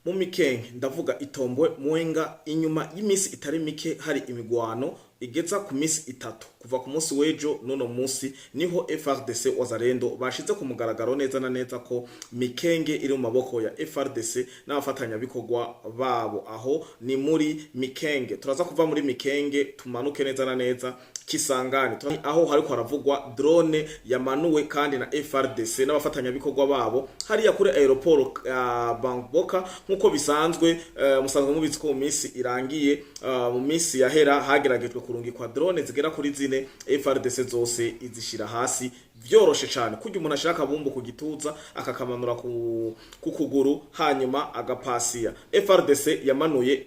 Mu Mikenke, ndavuga Itombwe, Mwenga, inyuma y'imisi itari mike hari imigwano igeza ku misi 3, kuva ku munsi w'ejo n'uno munsi, niho FARDC, Wazalendo bashize ku mugaragaro neza na neza ko Mikenge iri mu maboko ya FARDC n'abafatanyabikorwa babo. Aho ni muri Mikenge. Turaza kuva muri Mikenge tumanuke neza na neza Kisangani, aho hariko haravugwa drone yamanuwe kandi na FARDC n'abafatanyabikorwa babo hariya kuri aéroport ya Bangboka. Nkuko bisanzwe, musanzwe mubizi ko mu minsi irangiye, mu minsi yahera, hageragejwe kurungikwa drone zigera kuri 4, FARDC zose izishira hasi vyoroshe cane, kurya umuntu ashaka akabumbu ku gituza akakamanura ku kuguru hanyuma agapasiya. FARDC yamanuye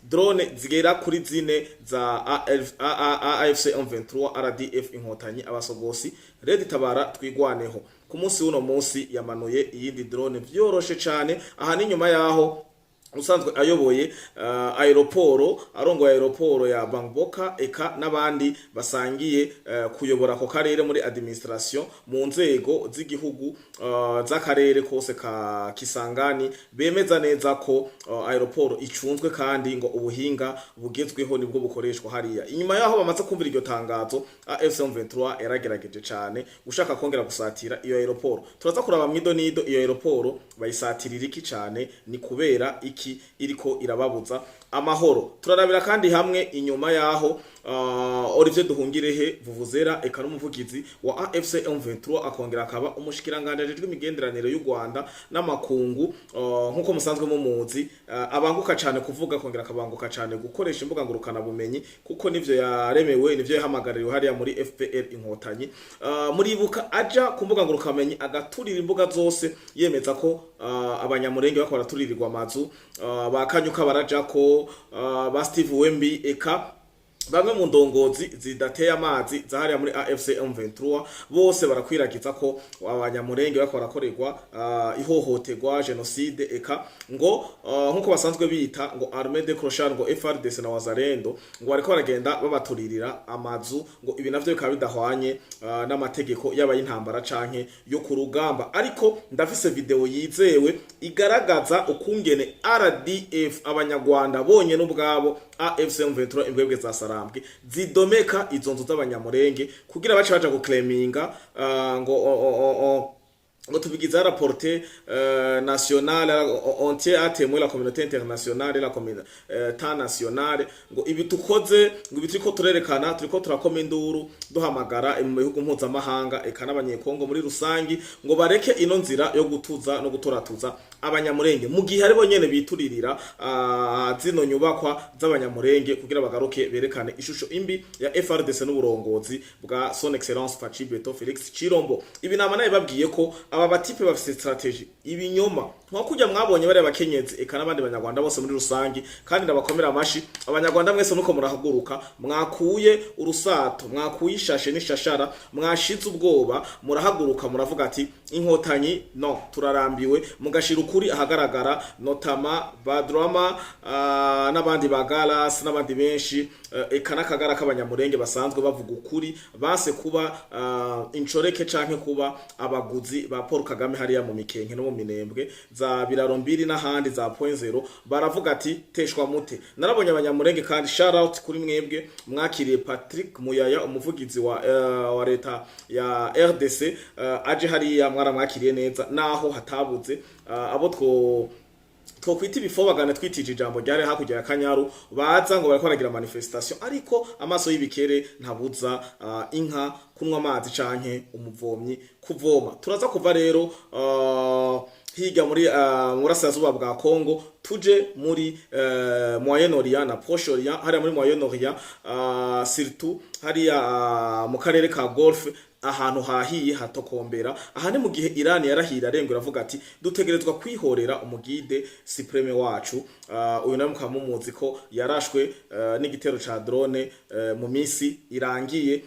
drone zigera kuri 4 za AFC M23, RDF Inkotanyi, abasogosi, Red Tabara, Twigwaneho. Ku munsi w'uno munsi yamanuye iyindi drone vyoroshe cane. Aha ni nyuma yaho usanzwe ayoboye aéroport, arongoye aéroport ya Bangboka, eka n'abandi basangiye kuyobora ako karere muri administration, mu nzego z'igihugu z'akarere kose ka Kisangani, bemeza neza ko aéroport icunzwe kandi ngo ubuhinga bugezweho nibwo bukoreshwa hariya. Inyuma yaho bamaze kumvira iryo tangazo, AFC M23 yaragerageje cane gushaka kongera gusatira iyo aéroport. Turaza kuraba mwido nido iyo aéroport bayisatirira iki cane, ni kubera iki iriko irababuza amahoro. Turarabira kandi hamwe inyuma yaho Olivier Duhungirehe Vuvuzera, eka n'umuvugizi wa AFC M23, akongera akaba umushikiranganje ajejwe imigenderanire y'u Rwanda n'amakungu, nkuko musanzwe mumuzi, abanguka cane kuvuga, akongera akabanguka cane gukoresha imbuga ngurukana bumenyi, kuko nivyo yaremewe, nivyo yahamagariwe hariya muri FPR Inkotanyi. Muribuka aja ku mbuga ngurukamenyi agaturira imbuga zose, yemeza ko Abanyamurenge bako baraturirirwa amazu, bakanyuka barajako, ba Steve Wembi, eka bamwe mu ndongozi zidateye amazi zahariya muri AFC M23 bose barakwiragiza ko Abanyamurenge bako barakorerwa ihohoterwa, génocide, eka ngo nkuko basanzwe bita ngo armée de clochard, ngo FARDC na Wazalendo ngo bariko baragenda babaturirira amazu, ngo ibi navyo bikaba bidahwanye n'amategeko yaba y'intambara canke yo ku rugamba. Ariko ndafise video yizewe igaragaza ukungene RDF, Abanyarwanda bonyene ubwabo, AFC M23, imbwebwe za Sarambwe, zidomeka izo nzu z'Abanyamurenge kugira bace baja guclaiminga ngo o, o, o, o, ngo tubigize rapporté nationale, on tient à témoin la communauté internationale, la communauté nationale, ngo ibi tukoze, ngo ibi turiko turerekana, turiko turakoma induru duhamagara mu bihugu mpuzamahanga eka n'Abanyekongo muri rusangi ngo bareke ino nzira yo gutuza no gutoratuza Abanyamurenge, mu gihe aribo nyene bituririra zino nyubakwa z'Abanyamurenge kugira bagaruke berekane ishusho imbi ya FARDC n'uburongozi bwa Son Excellence Fatshi Beto Felix Chirombo. Ibi nama naye babwiye ko aba ba types bafise stratégie ibinyoma, nko kujya mwabonye bari abakenyezi eka n'abandi Banyarwanda bose muri rusangi. Kandi ndabakomera amashi Abanyarwanda mwese nuko murahaguruka, mwakuye urusato, mwakuye ishashe n'ishashara, mwashize ubwoba, murahaguruka muravuga ati "Inkotanyi no turarambiwe", mugashira ukuri ahagaragara, notamment Badrama n'abandi ba Galas n'abandi benshi, eka n'akagara k'Abanyamurenge basanzwe bavuga ukuri, base kuba incoreke canke kuba abaguzi ba Paul Kagame hariya mu Mikenke no mu Minembwe za Biraro Mbiri n'ahandi za Point Zero, baravuga ati "Teshwa mute". Narabonye Abanyamurenge kandi shout out kuri mwebwe mwakiriye Patrick Muyaya, umuvugizi wa leta ya RDC, aje hariya, mwaramwakiriye neza, naho hatabuze abo twokwita ibifobagane, twitije ijambo ryari hakurya ya Kanyaru, baza ngo bariko baragira manifestation, ariko amaso y'ibikere ntabuza inka kunywa amazi canke umuvomyi kuvoma. Turaza kuva rero hirya muri murasirazuba bwa Congo, tuje muri Moyen-Orient na Proche-Orient. Hariya muri Moyen-Orient, surtout hariya mu karere ka Golfe, ahantu hahiye hatokombera. Aha ni mu gihe Iran yarahira arenga iravuga ati "Dutegerezwa kwihorera umu guide suprême wacu". Uyu nawe mukaba mumuzi ko yarashwe n'igitero ca drone mu minsi irangiye,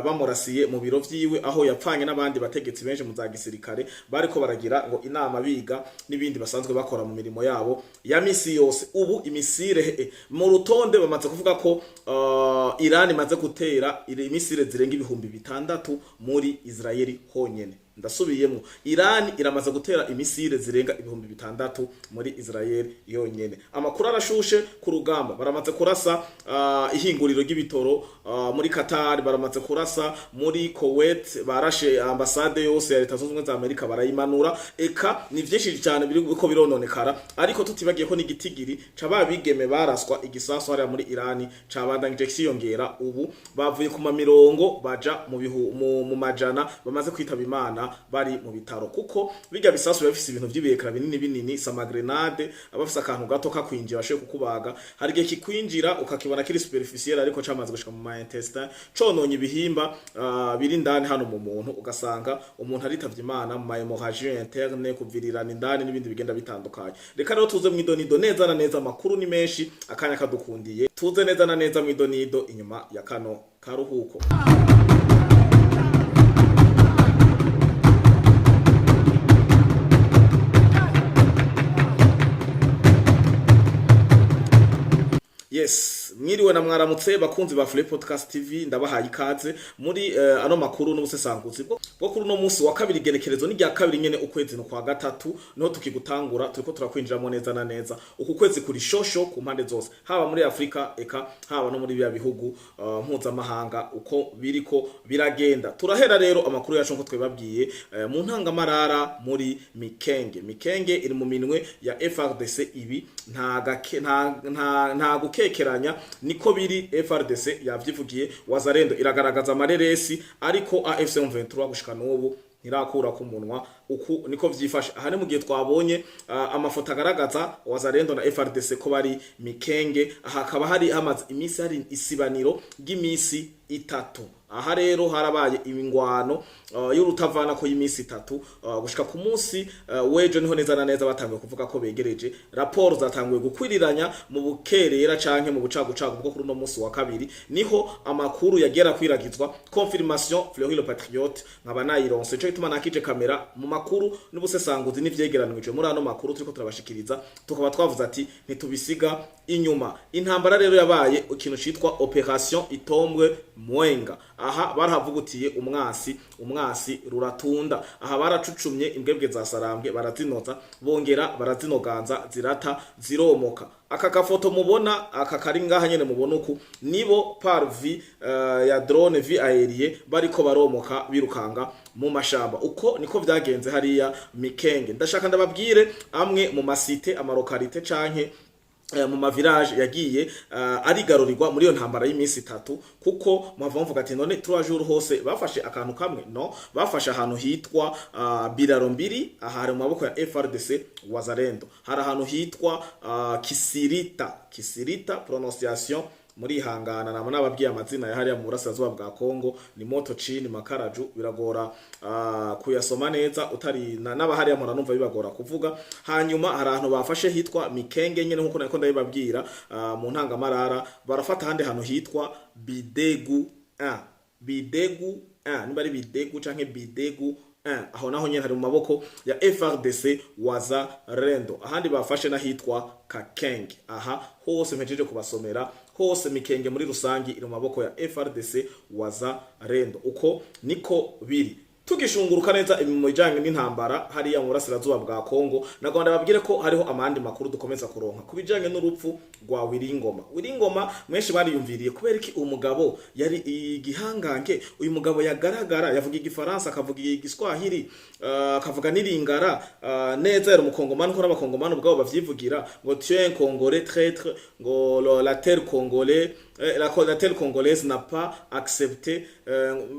bamurasiye mu biro vyiwe, aho yapfanye n'abandi bategetsi benshi mu za gisirikare bariko baragira ngo inama, biga n'ibindi basanzwe bakora mu mirimo yabo ya misi yose. Ubu i missile mu rutonde bamaze kuvuga ko Iran imaze gutera i missiles zirenga 6000 muri Israeli honyene. Ndasubiyemo, Iran iramaze gutera imisile zirenga 6000 muri Israel yonyene. Amakuru arashushe ku rugamba. Baramaze kurasa ihinguriro ry'ibitoro muri Qatar, baramaze kurasa muri Kuwait, barashe ambasade yose ya Leta Zunze Ubumwe za Amerika barayimanura. Eka ni vyinshi cyane biri ko birononekara, ariko tutibagiye ko n'igitigiri c'ababigeme baraswa igisasu hariya muri Iran cabandanyije kiyongera. Ubu bavuye ku mamirongo baja mu majana bamaze kwitaba Imana bari mu bitaro, kuko bijya bisasu biba bifise ibintu vy'ibiyekara binini binini, sama grenade aba afise akantu gato kakwinjira bashoboye kukubaga. Hari igihe kikwinjira ukakibona kiri superficiel, ariko camaze gushika mu ma intestin, cononye ibihimba biri indani hano mu muntu, ugasanga umuntu aritavye Imana mu ma hémorragie interne, kuvirirana indani n'ibindi bigenda bitandukanye. Reka rero tuze mw'idonido neza na neza. Amakuru ni menshi, akanya kadukundiye tuze neza na neza mw'idonido inyuma ya kano karuhuko. Yes, mwiriwe na mwaramutse bakunzi ba Free Podcast TV. Ndabahaye ikaze muri ano makuru n'ubusesanguzi bwo kuri uno munsi wa kabiri, gerekerezo ni rya kabiri nyene, ukwezi no kwa gatatu niho tukigutangura. Turiko turakwinjiramo neza na neza. Uku kwezi kuri shosho ku mpande zose, haba muri Afrika, eka haba no muri bya bihugu mpuzamahanga, uko biriko biragenda. Turahera rero amakuru yacu nko twebabwiye mu ntangamarara muri Mikenge. Mikenge iri mu minwe ya FRDC. Ibi nta gukekeranya, niko biri. FRDC yavyivugiye, Wazalendo iragaragaza amareresi, ariko AFC M23 gushika n'ubu ntirakura ku munwa. Uku niko vyifashe. Aha ni mu gihe twabonye amafoto agaragaza Wazalendo na FRDC ko bari Mikenge. Aha hakaba hari hamaze iminsi hari isibaniro ry'imisi 3. Aha rero harabaye imingwano y'urutavana ko y'imisi 3 gushika ku munsi w'ejo niho neza na neza batanguye kuvuga ko begereje. Raporo zatanguye gukwiriranya mu bukerera canke mu bucagucagu bwo kuri uno munsi wa kabiri, niho amakuru yagera kwiragizwa. Confirmation Fleury le Patriote nkaba nayironse, ico gituma nakije kamera mu makuru n'ubusesanguzi n'ivyegeranije muri ano makuru turiko turabashikiriza. Tukaba twavuze ati ntitubisiga inyuma. Intambara rero yabaye ikintu citwa Opération Itombwe Mwenga. Aha barahavugutiye umwasi, umwasi ruratunda. Aha baracucumye imbwebwe za Sarambwe, barazinoza, bongera barazinoganza, zirata ziromoka. Aka kafoto mubona, aka kari ngaha nyene mubona uku, nibo par vue ya drone, vue aérienne, bariko baromoka birukanga mu mashamba. Uko niko vyagenze hariya Mikenge. Ndashaka ndababwire amwe mu ma sites, ama localités canke mu ma village yagiye arigarurirwa muri iyo ntambara y'iminsi 3, kuko muhava muvuga ati: "None 3 jours hose bafashe akantu kamwe?" No bafashe ahantu hitwa Biraro Mbiri, aha hari mu maboko ya FRDC Wazalendo. Hari ahantu hitwa Kisirita. Kisirita, prononciation murihangana, nama nababwiye amazina ya hariya mu burasirazuba bwa Kongo ni moto chini makaraju, biragora kuyasoma neza utari n'abahariya mpora numva bibagora kuvuga. Hanyuma hari ahantu bafashe hitwa Mikenge nyene nkuko nariko ndabibabwira mu ntangamarara. Barafata ahandi hantu hitwa Bidegu 1, Bidegu 1, niba ari Bidegu canke Bidegu 1, aho naho nyene hari mu maboko ya FRDC Wazalendo. Ahandi bafashe n'ahitwa Kakenge. Aha hose mpejeje kubasomera hose, Mikenge muri rusangi iri mu maboko ya FRDC Wazalendo. Uko niko biri. Tugishunguruka neza mu bijanye n'intambara hariya mu burasirazuba bwa Kongo, nagomba babwire ko hariho amandi makuru dukomeza kuronka ku bijanye n'urupfu rwa Wiringoma. Wiringoma mwenshi bariyumviriye kubera iki umugabo yari igihangange, uyu mugabo yagaragara yavuga igifaransa, akavuga igiswahili, akavuga n'iringara neza, yari umukongomani, ko n'abakongomani ubwabo bavyivugira ngo: "Tu es un Congolais traître", ngo la terre congolais, la terre congolaise n'a pas accepté.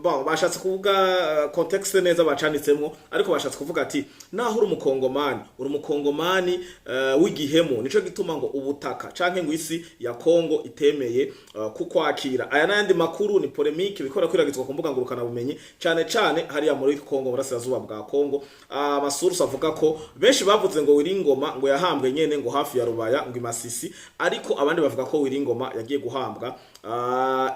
Bon, bashatse kuvuga contexte neza bacanitsemwo, ariko bashatse kuvuga ati naho uri umukongomani, uri umukongomani w'igihemu, nico gituma ngo ubutaka canke ngo isi ya Kongo itemeye kukwakira. Aya n'ayandi makuru ni polémique bikora kwiragizwa ku mbuga ngurukana bumenyi, cane cane hariya muri Kongo, burasirazuba bwa Kongo. Ama sources avuga ko benshi bavuze ngo Wiringoma ngo yahambwe nyene ngo hafi ya Rubaya, ngo imasisi, ariko abandi bavuga ko Wiringoma yagiye guhambwa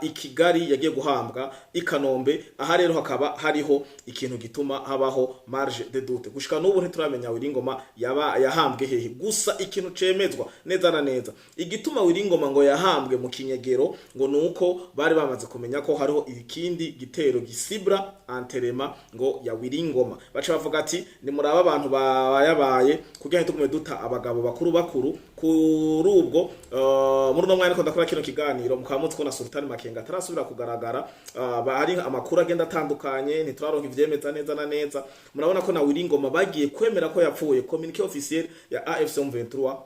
i Kigali, yagiye guhambwa i Kanombe. Aha rero hakaba hariho ikintu gituma habaho marge de doute. Gushika n'ubu ntituramenya Willy Ngoma yaba yahambwe hehe. Gusa ikintu cemezwa neza na neza, igituma Willy Ngoma ngo yahambwe mu kinyegero, ngo nuko bari bamaze kumenya ko hariho ikindi gitero gisibra enterrement ngo ya Willy Ngoma. Baca bavuga ati: "Nimuraba abantu bayabaye kugira ntitugume duta abagabo bakuru bakuru." Kuri ubwo muri uno mwanya ariko ndakora kino kiganiro, mukaba muzi ko na Sultan Makenga atarasubira kugaragara. Hari amakuru agenda atandukanye, ntituraronka ivyemeza neza na neza. Murabona ko na Willy Ngoma bagiye kwemera ko yapfuye, communiqué officiel ya AFC M23,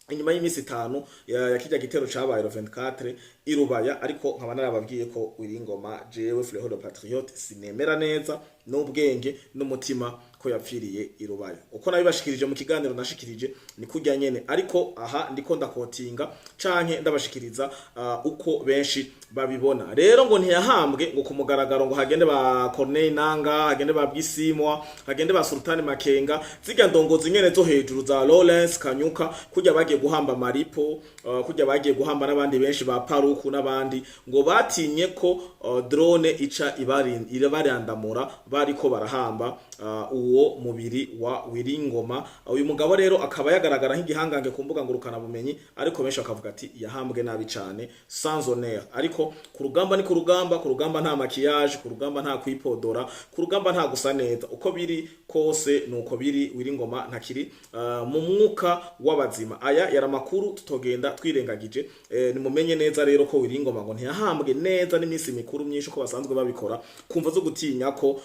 inyuma y'iminsi 5 ya kijya gitero cabaye le 24 i Rubaya. Ariko nkaba narababwiye ko Willy Ngoma, jewe Fleury le Patriote, sinemera neza n'ubwenge n'umutima ko yapfiriye i Rubaya. Uko nabibashikirije mu kiganiro nashikirije ni kurya nyene, ariko aha ndiko ndakotinga canke ndabashikiriza uko benshi babibona. Rero ngo ntiyahambwe ngo ku mugaragaro, ngo hagende ba Corneille Nanga, hagende ba Bwisimwa, hagende ba Sultani Makenga, zirya ndongozi nyene zo hejuru za Lawrence Kanyuka, kurya bagiye guhamba Maripo, kurya bagiye guhamba n'abandi benshi ba Paruku n'abandi, ngo batinye ko drone ica ibarandamura bariko barahamba uwo mubiri wa Willy Ngoma. Uyu mugabo rero akaba yagaragara nk'igihangange ku mbuga ngurukana bumenyi, ariko benshi bakavuga ati yahambwe nabi cane, sans honneur. Ariko ku rugamba ni ku rugamba, ku rugamba nta maquillage, ku rugamba nta kwipodora, ku rugamba nta gusa neza. Uko biri kose nuko biri, Willy Ngoma ntakiri mu mwuka w'abazima. Aya yari amakuru tutogenda twirengagije. Nimumenye neza rero ko Willy Ngoma ngo ntiyahambwe neza n'iminsi mikuru myinshi uko basanzwe babikora, kumva zo gutinya ko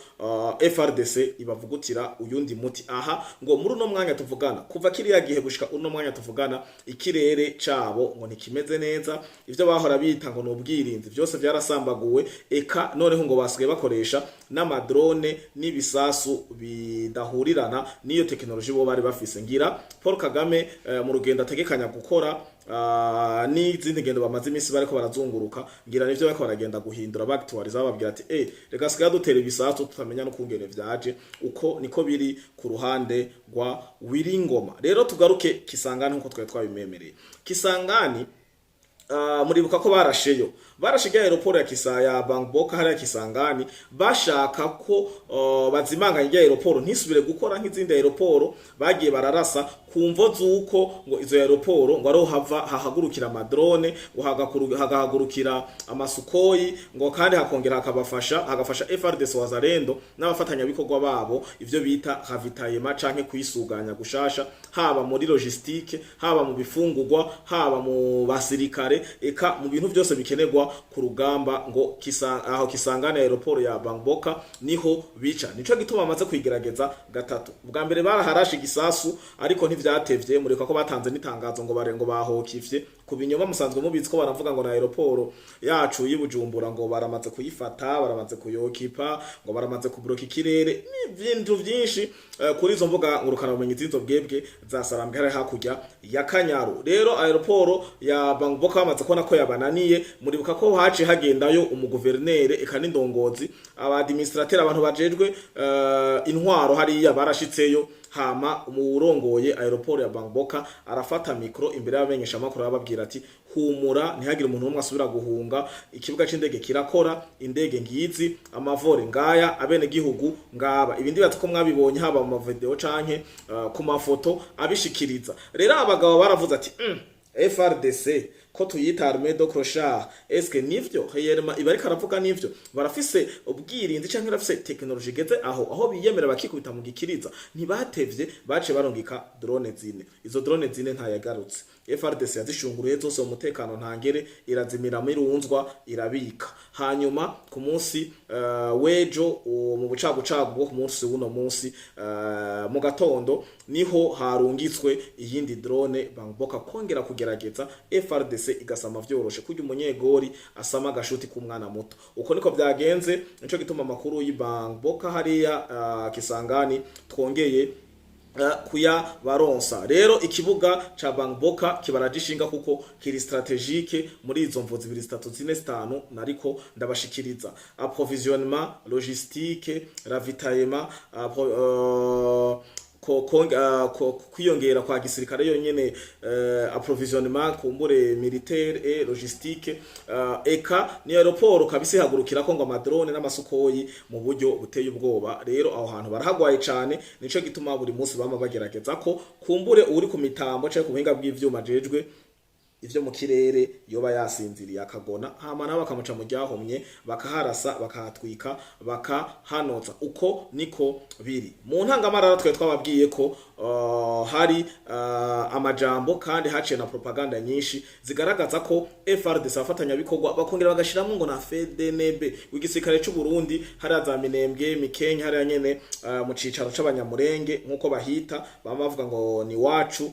FARDC ibavugutira uyundi muti. Aha ngo muri uno mwanya tuvugana, kuva kiriya gihe gushika uno mwanya tuvugana, ikirere cabo ngo ntikimeze neza. Ivyo bahora bita ngo ni ubwirinzi byose byarasambaguwe. Eka noneho ngo basigaye bakoresha n'amadrone n'ibisasu bidahurirana n'iyo tekinoloji bo bari bafise. Ngira Paul Kagame mu rugendo ategekanya gukora n'izindi ngendo bamaze iminsi bariko barazunguruka, ngira nivyo bariko baragenda guhindura, bagituariza, bababwira ati: "Eh, reka sigaye dutera ibisasu tutamenya n'ukungene vyaje." Uko niko biri ku ruhande rwa Willy Ngoma. Rero tugaruke Kisangani nkuko twari twabimemereye. Kisangani, muribuka ko barasheyo, barashe aéroport ya Kisaya Bangboka hariya Kisangani, bashaka ko bazimanganya irya aéroport ntisubire gukora nk'izindi aéroport bagiye bararasa, ku mvo z'uko ngo izo aéroport ngo ariho hava hahagurukira amadrone, ngo hagahagurukira amasukoyi, ngo kandi hakongera hakabafasha, hagafasha FARDC, Wazalendo n'abafatanyabikorwa babo, ivyo bita ravitaillement canke kwisuganya gushasha, haba muri logistique, haba mu bifungurwa, haba mu basirikare, eka mu bintu byose bikenerwa ku rugamba. Ngo aho Kisangani aéroport ya Bangboka niho bica. Nico gituma bamaze kwigerageza gatatu. Ubwa mbere baraharashe igisasu, ariko ntivyatevye. Mureka ko batanze n'itangazo ngo bare ngo bahokivye ku binyoma. Musanzwe mubizi ko baravuga ngo na aéroport yacu y'Ibujumbura ngo baramaze kuyifata, baramaze kuyokipa, ngo baramaze kubloka ikirere n'ibintu vyinshi kuri izo mbuga ngurukana bumenyi z'izo bwebwe za Sarambwe hari hakurya ya Kanyaru. Rero aéroport ya Bangboka bamaze kubona ko yabananiye, muribuka ko haciye hagendayo umuguverinere, eka n'indongozi, aba administrateur, abantu bajejwe intwaro hariya barashitseyo. Hama umurongoye aéroport ya Bangboka arafata micro imbere y'abamenyesha makuru, arababwira ati: "Humura, ntihagire umuntu n'umwe asubira guhunga, ikibuga c'indege kirakora, indege ngizi, amavols ngaya, abene gihugu ngaba." Ibindi batse ko mwabibonye haba mu mavideo canke ku mafoto abishikiriza. Rero abagabo baravuze ati: FARDC ko tuyita armée de clochard, est-ce que nivyo réellement iba ariko aravuga? Nivyo, barafise ubwirinzi canke barafise technologie igeze aho biyemera bakikubita mu gikiriza?" Ntibatevye, bace barungika drone zine. Izo drone zine ntayagarutse. FARDC yazishunguruye zose mu mutekano ntangere, irazimira mirunzwa, irabika. Hanyuma ku munsi wejo, mu bucagucagu bwo ku munsi w'uno munsi, mu gatondo, niho harungitswe iyindi drone Bangboka kongera kugerageza, FARDC igasama vyoroshe kurya umunyegori asama agashuti k'umwana muto. Uko niko vyagenze. Nico gituma amakuru y'Ibangboka hariya Kisangani twongeye kuya baronsa. Rero ikibuga ca Bangboka kibaragishinga kuko kiri stratégique muri izo mvo zibiri, zitatu, zine, zitanu nariko ndabashikiriza: approvisionnement, logistique, ravitaillement, ko kwiyongera kwa gisirikare yonyene, approvisionnement kumbure militaire et logistique, eka ni aéroport kabisa ihagurukirako ngo ama drone n'ama Sukhoi mu buryo buteye ubwoba. Rero aho hantu barahagwaye cane, nico gituma buri munsi bama bagerageza ko kumbure uri ku mitambo canke ku buhinga bw'ivyuma jejwe ivyo mu kirere yoba yasinziriye akagona, hama nabo bakamuca mu ryahomye, bakaharasa, bakahatwika, bakahanoza. Uko niko biri. Mu ntangamarara twe twababwiye ko hari amajambo kandi haciye na propaganda nyinshi zigaragaza ko FARDC abafatanyabikorwa bakongera bagashiramwo ngo na FDNB w'igisirikare c'u Burundi hariya za Minembwe, Mikenke, hariya nyene mu cicaro c'Abanyamurenge nkuko bahita, bama bavuga ngo ni wacu,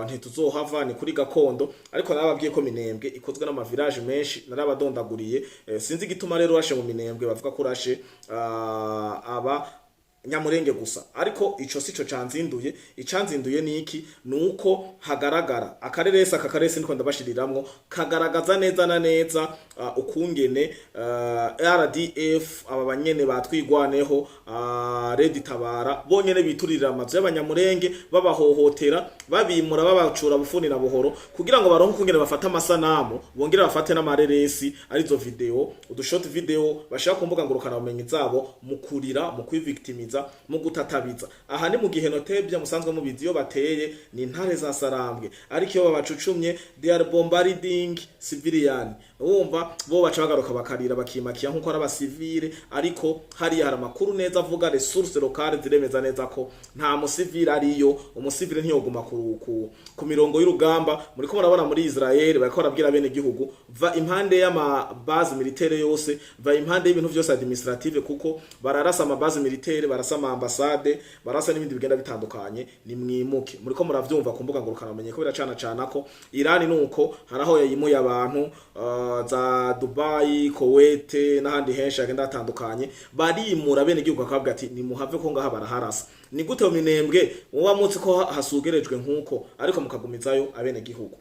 ntituzohava, ni kuri gakondo. Ariko nababwiye ko Minembwe ikozwe n'ama village menshi, narabadondaguriye. Sinzi igituma rero urashe mu Minembwe bavuga ko urashe aba Nyamurenge gusa, ariko ico sico canzinduye. Icanzinduye niki? Nuko hagaragara akareresi, aka karesi ndiko ndabashiriramwo kagaragaza neza na neza ukungene RDF, aba banyene batwigwaneho, Red Tabara, bonyene biturira amazu y'Abanyamurenge, babahohotera, babimura, babacura bufuni na buhoro kugira ngo baronke ukungene bafata amasanamu, bongere bafate n'amareresi, arizo video, udu short video bashaka ku mbuga ngurukana bumenyi zabo, mu kurira, mu kwivictimiza, mu gutatabiza. Aha ni mu gihe notebya musanzwe mubizi, iyo bateye ni intare za Sarambwe, ariko iyo babacucumye, they are bombarding civilian. Wumva bo baca bagaruka bakarira, bakimakiya nkuko ari abasivile. Ariko hariya hari amakuru neza avuga, ressources locales ziremeza neza ko nta musivile ariyo. Umusivile ntiyoguma ku mirongo y'urugamba. Muriko murabona muri Israel bariko barabwira bene gihugu: va impande y'ama base militaire yose, va impande y'ibintu vyose administrative, kuko bararasa ama base militaire, barasa ama ambassade, barasa n'ibindi bigenda bitandukanye, ni mwimuke. Muriko muravyumva ku mbuga ngurukana bumenyi ko biracana cana ko Iran nuko haraho yayimuye abantu, za Dubai, Kuwait n'ahandi henshi hagenda hatandukanye, barimura bene gihugu bakabwira ati: "Nimuhave ko ngaha baraharasa." Ni gute mu Minembwe muba muzi ko hasugerejwe nkuko, ariko mukagumizayo abene gihugu?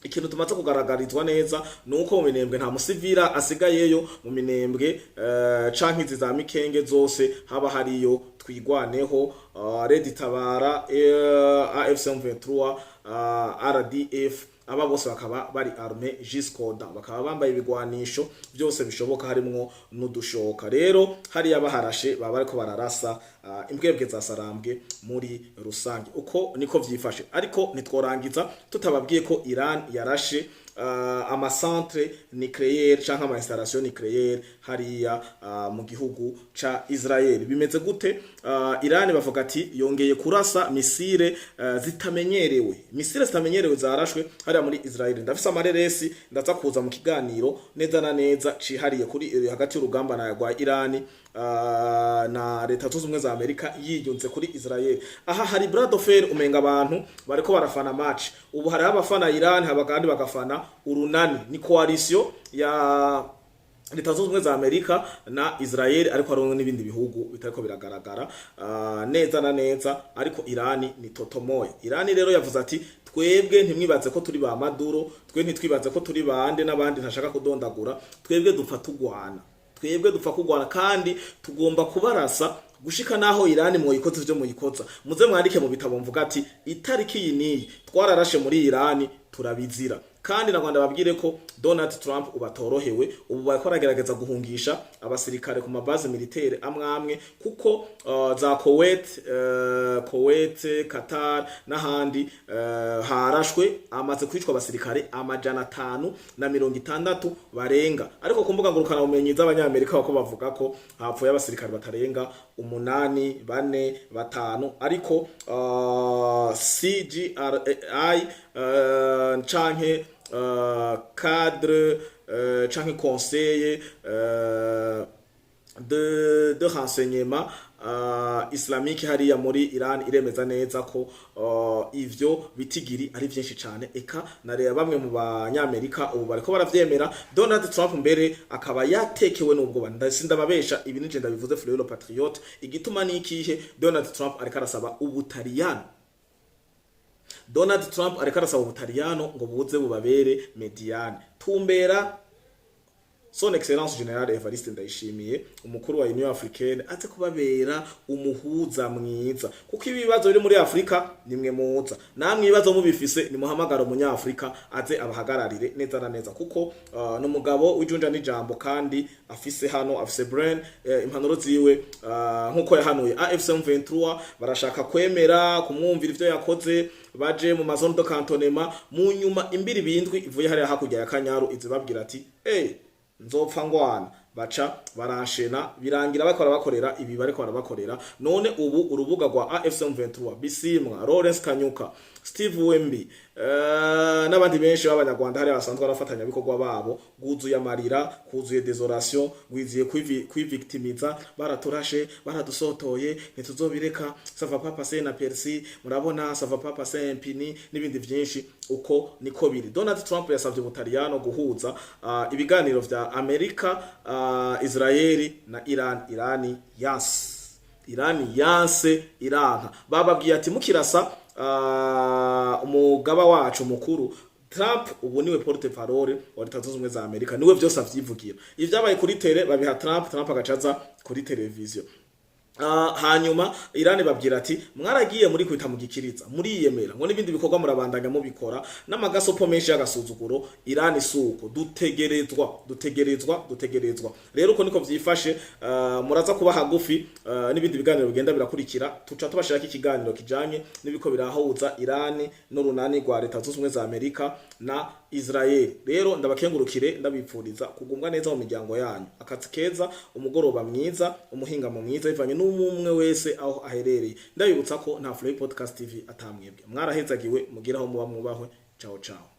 Ikintu tumaze kugaragarizwa neza ni uko mu Minembwe nta musivira asigayeyo. Mu Minembwe canke izi za Mikenge zose haba hariyo Twigwaneho, Red Tabara, AFC 23, RDF, aba bose bakaba bari armé jusqu'aux dents, bakaba bambaye ibigwanisho byose bishoboka, harimwo n'udushoka. Rero hariya baharashe baba bariko bararasa imbwebwe za Sarambwe muri rusange. Uko niko vyifashe. Ariko ntitworangiza tutababwiye ko Iran yarashe ama centre nucléaire canke ama installation nucléaire hariya mu gihugu ca Israel. Bimeze gute? Iran bavuga ati yongeye kurasa missile zitamenyerewe, missile zitamenyerewe zarashwe hariya muri Israel. Ndafise amareresi, ndaza kuza mu kiganiro neza na neza cihariye kuri hagati y'urugamba na rwa Iran na Leta Zunze Ubumwe za Amerika yiyunze kuri Israel. Aha hari bras de fer, umenga abantu bariko barafana match. Ubu hariho abafana Iran, haba kandi bagafana urunani, ni coalition ya Leta Zunze Ubumwe za Amerika na Israel, ariko hariho n'ibindi bihugu bitariko biragaragara neza na neza. Ariko Irani ni totomoya. Irani rero yavuze ati: "Twebwe ntimwibaze ko turi ba Maduro, twe ntitwibaze ko turi bande n'abandi ntashaka kudondagura. Twebwe dupfa tugwana, twebwe dupfa kugwana, kandi tugomba kubarasa gushika naho Irani mwoyikoza ivyo muyikoza. Muze mwandike mu bitabo, mvuga ati itariki iyi niyi twararashe muri Irani, turabizira." Kandi na Rwanda babwire ko Donald Trump ubatorohewe, ubu bariko baragerageza guhungisha abasirikare ku ma base militaire amwe amwe, kuko za Kuwait, Qatar n'ahandi harashwe, amaze kwicwa abasirikare 560 barenga. Ariko ku mbuga ngurukana bumenyi z'Abanyamerika bako bavuga ko hapfuye abasirikare batarenga umunani, bane, batanu. Ariko CGRI canke cadre canke conseil de renseignement islamique hariya muri Iran iremeza neza ko ivyo bitigiri ari vyinshi cane. Eka na bamwe mu Banyamerika ubu bariko baravyemera. Donald Trump mbere akaba yatekewe n'ubwoba. Ndababesha, ibi nije ndabivuze, Fleur Patriote. Igituma ni ikihe? Donald Trump ariko arasaba Ubutaliyano, Donald Trump ariko arasaba Ubutaliyano ngo buze bubabere médiane, tumbera. Son Excellence Général Evariste Ndayishimiye, umukuru wa Union Africaine, aze kubabera umuhuza mwiza, kuko ibibazo biri muri Afrika nimwe muza namwe. Ibibazo mubifise, nimuhamagara umunyafrika aze abahagararire neza na neza, kuko ni umugabo w'ijunja n'ijambo, kandi afise hano, afise brain. Impanuro ziwe, nkuko yahanuye AFC M23, barashaka kwemera kumwumvira ivyo yakoze, baje mu ma zone de cantonnement. Mu nyuma imbiri bindwi ivuye hariya hakurya ya Kanyaru izibabwira ati: "Hey, nzopfa ngwana." Baca baranshena, birangira bakora bakorera ibi bariko barabakorera. None ubu urubuga rwa AFC M23, Bisimwa, Lawrence Kanyuka, Steve Wembi n'abandi benshi b'abanyarwanda hari basanzwe barafatanya bikorwa babo, guzuye amarira, kuzuye désolation, gwiziye kwivictimiza: "Baraturashe, baradusotoye, ntituzobireka, ça va pas passer inaperçu, murabona, ça va pas passer impuni", n'ibindi vyinshi. Uko niko biri. Donald Trump yasavye Ubutaliyano guhuza ibiganiro vya Amerika, Israeli na Iran. Irani yanse, Irani yanse, iranka. Bababwiye ati: "Mukirasa umugaba wacu mukuru." Trump ubu niwe porte parole wa Leta Zunze Ubumwe za Amerika, niwe vyose avyivugira. Ivyabaye kuri tele babiha Trump, Trump agacaza kuri televiziyo. Hanyuma Irani babwira ati: "Mwaragiye muri kwita mu gikiriza, muriyemera ngo n'ibindi bikorwa murabandanya mubikora n'amagasopo menshi y'agasuzuguro." Irani suko dutegerezwa, dutegerezwa, dutegerezwa. Rero uko niko vyifashe. Muraza kuba hagufi n'ibindi biganiro bigenda birakurikira, tuca tubashirako ikiganiro kijanye n'ibiko birahuza Irani n'urunani rwa Leta Zunze Ubumwe za Amerika na Israel. Rero ndabakengurukire, ndabipfuriza kugumwa neza mu miryango yanyu, akazi keza, umugoroba mwiza, umuhingamo mwiza, bivanye n'umwe wese aho aherereye. Ndabibutsa ko nta Floy Podcast TV atamwebwe. Mwarahezagiwe, mugiraho muba, mwubahwe. Ciao ciao.